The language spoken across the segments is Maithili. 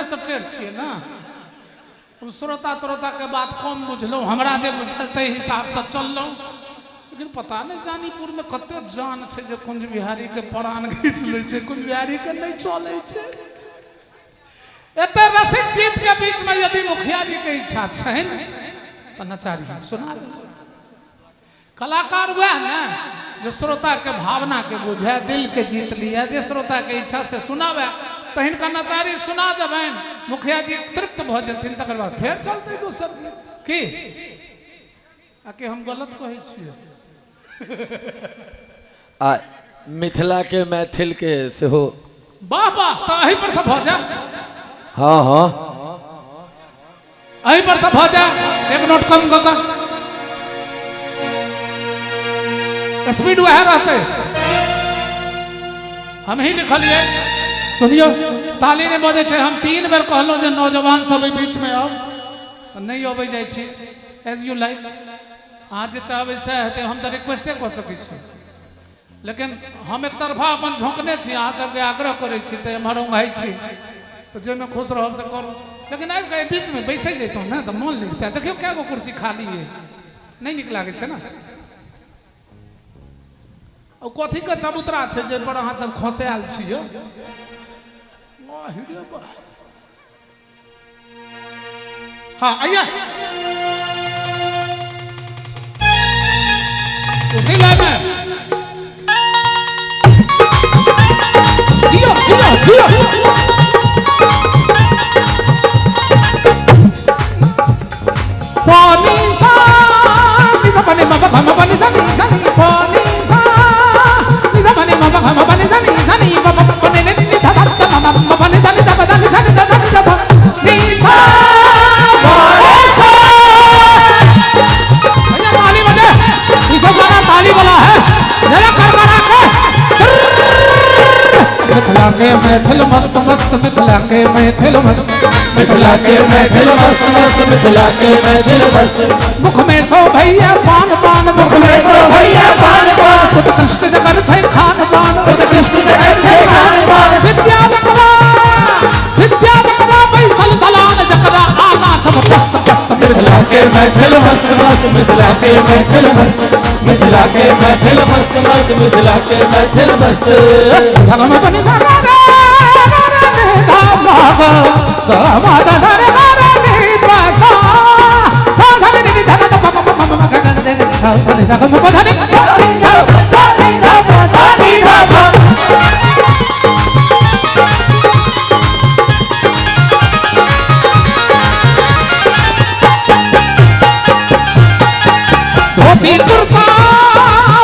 नजरसँ टेढ़ छियै ने। हम श्रोता त्रोताके बात कम बुझलहुँ, हमरा जे बुझल ताहि हिसाबसँ चललहुँ। लेकिन पता नहि जानीपुरमे कते जान छै जे कुंज बिहारीके प्राण घीच लै छै, कुंज बिहारीके नहि चलै छै। एते रसिक गीत के बीच में यदि मुखिया जी के इच्छा छनि तऽ नचारी हम सुना देब। कलाकार वएह ने जे श्रोता के भावना के बुझे, दिल के जीत लिए, जे श्रोता के इच्छा से सुनावे, तऽ हिनका नचारी सुना देबनि, मुखिया जी तृप्त भऽ जेथिन, तकर बाद फेर चलतै दोसर गीत। की आ कि हम गलत कहै छियै? आ मिथिला के मैथिल के सेहो। वाह वाह, तऽ एहि पर सब भऽ जाए। हाँ हाँ, एहि पर सब भऽ जाए, एक नोट कम कऽ कऽ स्पीड वएह रहतै। हम ही लिखलियै, सुनियौ, ताली नहि बजै छै। हम 3 बेर कहलहुँ जे नौजवान सब एहि बीचमे आउ, तऽ नहि अबै जाइ छी। एज यू लाइक, अहाँ जे चाहबै सएह हेतै। हम तऽ रिक्वेस्टे कऽ सकै छी, लेकिन हम एक तरफा अपन झोंकने छी। अहाँ सबके आग्रह करै छी तऽ एम्हर ओंघाइ छी, तऽ जाहिमे खुश रहब से करू, लेकिन आबि कऽ एहि बीचमे बैसै जैतहुँ ने तऽ मोन लगितै। देखियौ कए गो कुर्सी खाली अइ, नहि नीक लागै छै ने। ओ कथीके चबूतरा छै जाहिपर अहाँ सब खसायल छी यौ? वाह रे वाह। हाँ आइए उसी लाइन में। जियो जियो जियो। पानी सा नि सा पानी मा प मा पानी सा नि सा नि पानी सा नि सा पानी मा प मा पानी सा नि सा नि प प प नि नि नि धा धा धा मा मा मा पानी सा नि धा प धा नि सा नि धा धा नि धा प नि सा पानी सा। भैया ताली बजे, ये सब गाना ताली वाला है, जरा कर करा के। मिथिला के मैथिल मस्त मस्त, मिथिला के मैथिल मस्त, मिथिला के मैथिल मस्त मस्त, मिथिला के मैथिल मस्त। मुख में सो भैया पान पान, मुख में सो भैया पान पान। उत्कृष्ट जगर छै खान पान, उत्कृष्ट जगर छै खान पान। विद्या जकरा, विद्या जकरा बैसल दलान, जकरा आगा सब पस्त पस्त। मिथिला के मैथिल मस्त मस्त, मिथिला के मैथिल मस्त, मिथिला के मैथिल मस्त मस्त, मिथिला के मैथिल मस्त। धर्म बनि गा रे रे धा मा गा गा मा धा धा रे गा रे नी पा सा धा धा रे नी धा धा प प प म म ग ग रे धा धा रे धा ग म प धा रे धा धा धा धा धा धा। धोती कुर्ता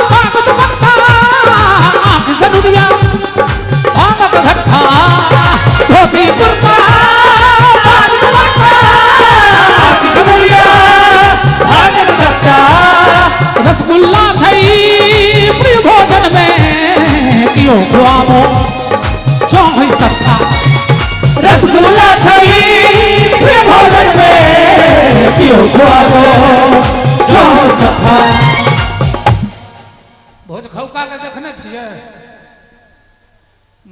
पाग दुपट्टा, आँख जनुरिया भांगक घट्टा। धोती कुर्ता पाग दुपट्टा, आँख जनुरिया भांगक घट्टा। रसगुल्ला छै प्रिय भोजन में, कियो खुआबो चाहै सत्ता। रसगुल्ला छै प्रिय भोजन में, कियो खुआबो चाहै सत्ता। भोज खौका के देखने छियै?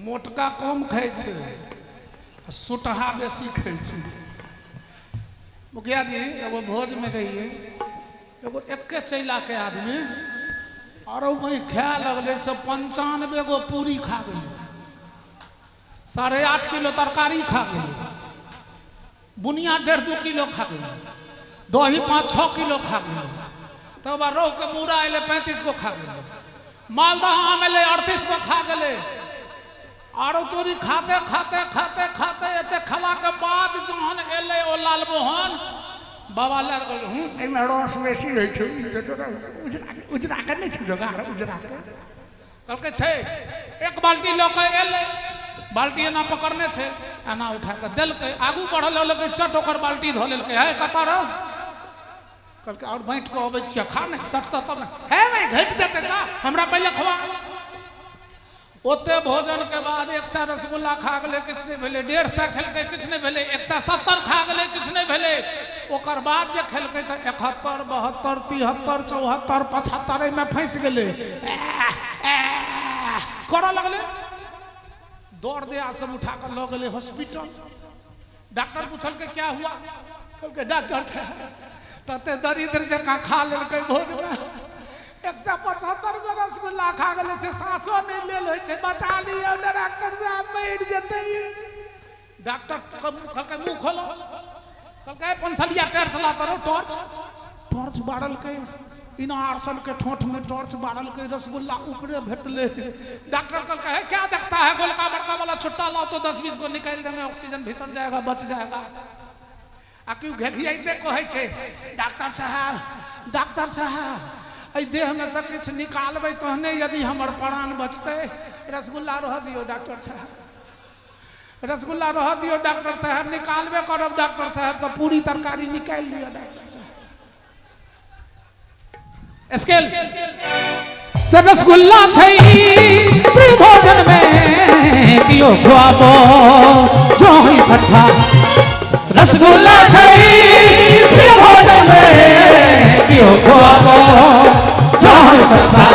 मोटका कम खाइ छै, सुटहा बेसी खाइ छै। मुखिया जी, एगो भोजमे रहियै, एगो एके चैला के आदमी और वही खाए लगलै से 95 गो पूरी खा गेलै, 8.5 किलो तरकारी खा गेलै, बुनिया 1.5-2 किलो खा गेलै, दही 5-6 किलो खा गेलै, तकर बाद रोहु के मूड़ा एलै 35 गो खा गेलै, मालदह आम एलै 38 गो खा गेलै। आरो तोरी खाते खाते खाते खाते एते खेला के बाद जहन एलै ओ लालमोहन बाबा लए गेल। हूँ, एहिमे रस बेसी होइ छै, उजरा उजरा के नहि छै जोगाड़, उजरा के कहलकै छै। एक बाल्टी लऽ कऽ एलै, बाल्टी एना पकड़ने छै, एना उठा कऽ देलकै, आगू बढ़ल लगै चट ओकर बाल्टी धऽ लेलकै। हे कतऽ रह? कहलकै आओर बाँटि कऽ अबै छियै, खा नहि सटतऽ तब ने। हे भाइ घटि जेतै तऽ हमरा पहिले खुआ। ओते भोजन के बाद 100 रसगुल्ला खा गेलै, किछु नहि भेलै। 150 खेलकै, किछु नहि भेलै। 170 खा गेलै, किछु नहि भेलै। ओकर बाद जे खेलकै तऽ 71 72 73 74 75 एहिमे फँसि गेलै, करऽ लगलै। दौड़ दिया सब उठा कऽ लऽ गेलै हॉस्पिटल। डॉक्टर पूछलकै क्या हुआ? कहलकै डॉक्टर साहब तते दरिद्र जकाँ खा लेलकै भोजमे 175 गो रसगुल्ला खा गेलै से साँसो नहि लेल होइ छै, बचा लियौ ने डॉक्टर साहब मरि जेतै। डॉक्टर कहलकै मुँह खोलो। कहलकै पंसलिया टॉर्च ला तरो, टॉर्च टॉर्च बारलकै, इनार सन के ठोठ में टॉर्च बारलकै, रसगुल्ला ऊपरे भेटलै। डॉक्टर कहलकै है क्या देखता है, गोलका बड़का वाला छुट्टा लाओ तो 10-20 गो निकालि देंगे, ऑक्सीजन भीतर जाएगा बच जाएगा। आ क्यों घेघियाइते कहै छै डॉक्टर साहब डॉक्टर साहब एहि देहमे से किछु निकालबै तहने यदि हमर प्राण बचतै। रसगुल्ला रह दियौ डॉक्टर साहब, रसगुल्ला रह दियौ डॉक्टर साहब, निकालबे करब डॉक्टर साहब तऽ पूरी तरकारी निकालि लिअ डॉक्टर साहब। स्केल से रसगुल्ला छै प्रिय भोजन में कियो खुआबो जो ही सठा। रसगुल्ला छै प्रिय भोजन में कियो खुआबो जो ही सठा।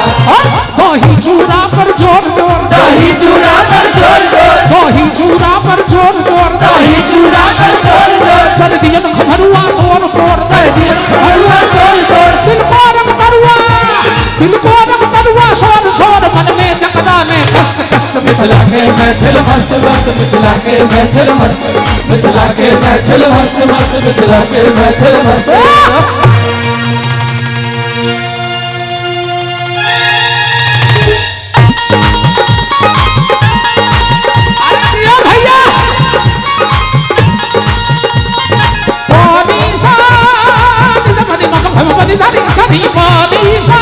दही चूड़ा पर जोर जोर, दही चूड़ा पर जोर जोर, दही चूड़ा पर जोर जोर, दही चूड़ा पर जोर जोर, कर दियन खमरुआ सोर पोर, कर दियन खमरुआ सोर सोर, तिलकोरक तरुआ, तिलकोरक तरुआ सोर सोर, मन में जकरा ने कष्ट कष्ट। मिथिला के मैथिल मस्त मस्त, मिथिला के मैथिल मस्त, मिथिला के मैथिल मस्त मस्त, मिथिला के मैथिल मस्त। अरे दियो भैया पानी सा नि म ग म प नि ध नि सा नि पानी सा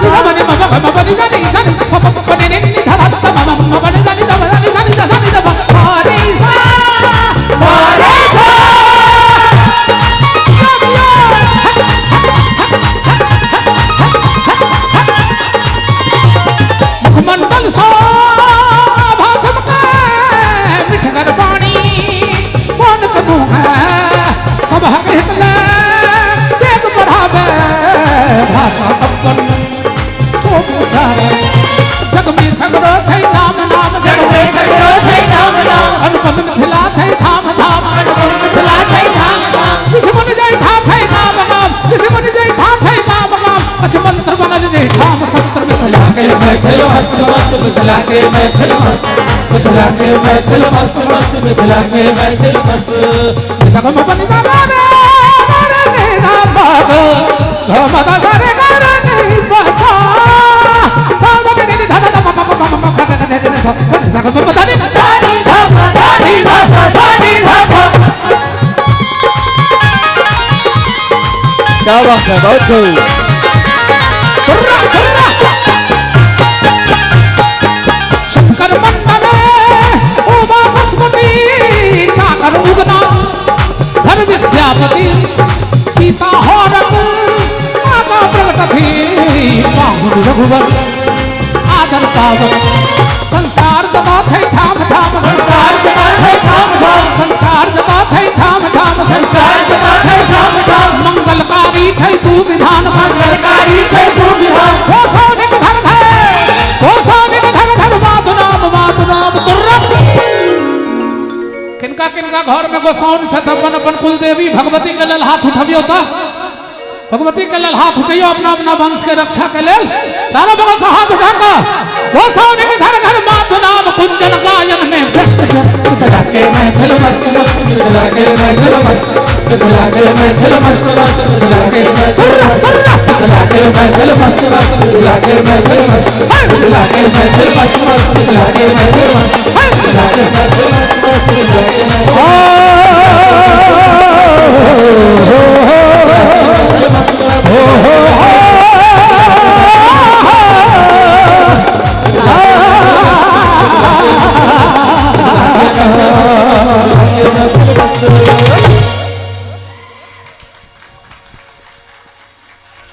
नि ध म नि म ग म प नि ध नि सा नि प प प नि नि नि ध ध ध म म म प नि ध नि ध म ध नि ध नि ध ध नि ध प पानी सा पानी सा। मुखमंडल शोभा चमके मिठगर बाणी कोन कबू है सबहक हित ले देव बढ़ावे भाषा संपन्न सो पूछावे। जग में सगरो छै नाम नाम, जग में सगरो छै नाम नाम, अनुपम मिथिला छै धाम धाम, अनुपम मिथिला छै धाम धाम, दुश्मन जय ठा छै नाम नाम, दुश्मन जय ठा छै नाम नाम, अछ मंत्र बनल जय ठाम शस्त्र मिथिला के मैथिल मस्त मस्त, मिथिला के मैथिल मस्त, मिथिला के मैथिल मस्त मस्त, मिथिला के मैथिल मस्त। जगम बन रे रे राम ग म द ग रे ग रे नि प सा ध ध नि ध ध म म म म म ग ग ग ग ध ग म ध नि ध नि ध प ध नि ध प ध नि ध प। क्या बात है, बहुत खूब। शंकर मंडल ओ वाचस्पति चाकर उगना धर विद्यापति सीता हरक माता प्रगटथि पाहुन रघुवर आदर पावत। संस्कार जमा छै ठाम ठाम, संस्कार जमा छै ठाम ठाम, संस्कार जमा छै ठाम ठाम, संस्कार जमा छै ठाम ठाम, मंगलकारी छै तू विधान, मंगलकारी छै तू विधान, ओ सोनिक घर घर, ओ सोनिक घर घर माधु नाम माधु नाम दुर्लभ। किनका किनका घर में गोसाउन छथि अपन अपन कुलदेवी भगवती के लेल हाथ उठबियौ तऽ भगवती के लेल हाथ उठैयौ अपना अपना वंश के रक्षा के लेल चारों बगल से हाथ उठा कऽ गोसाउनिक घर घर माधु नाम कुंजन गायन में व्यस्त व्यस्त। मिथिला के मैथिल मस्त मस्त, मिथिला के मैथिल मस्त, मिथिला के मैथिल मस्त मस्त, मिथिला के मैथिल मस्त, मिथिला के मैथिल मस्त मस्त, मिथिला के मैथिल मस्त, मिथिला के मैथिल मस्त मस्त, मिथिला के मैथिल मस्त,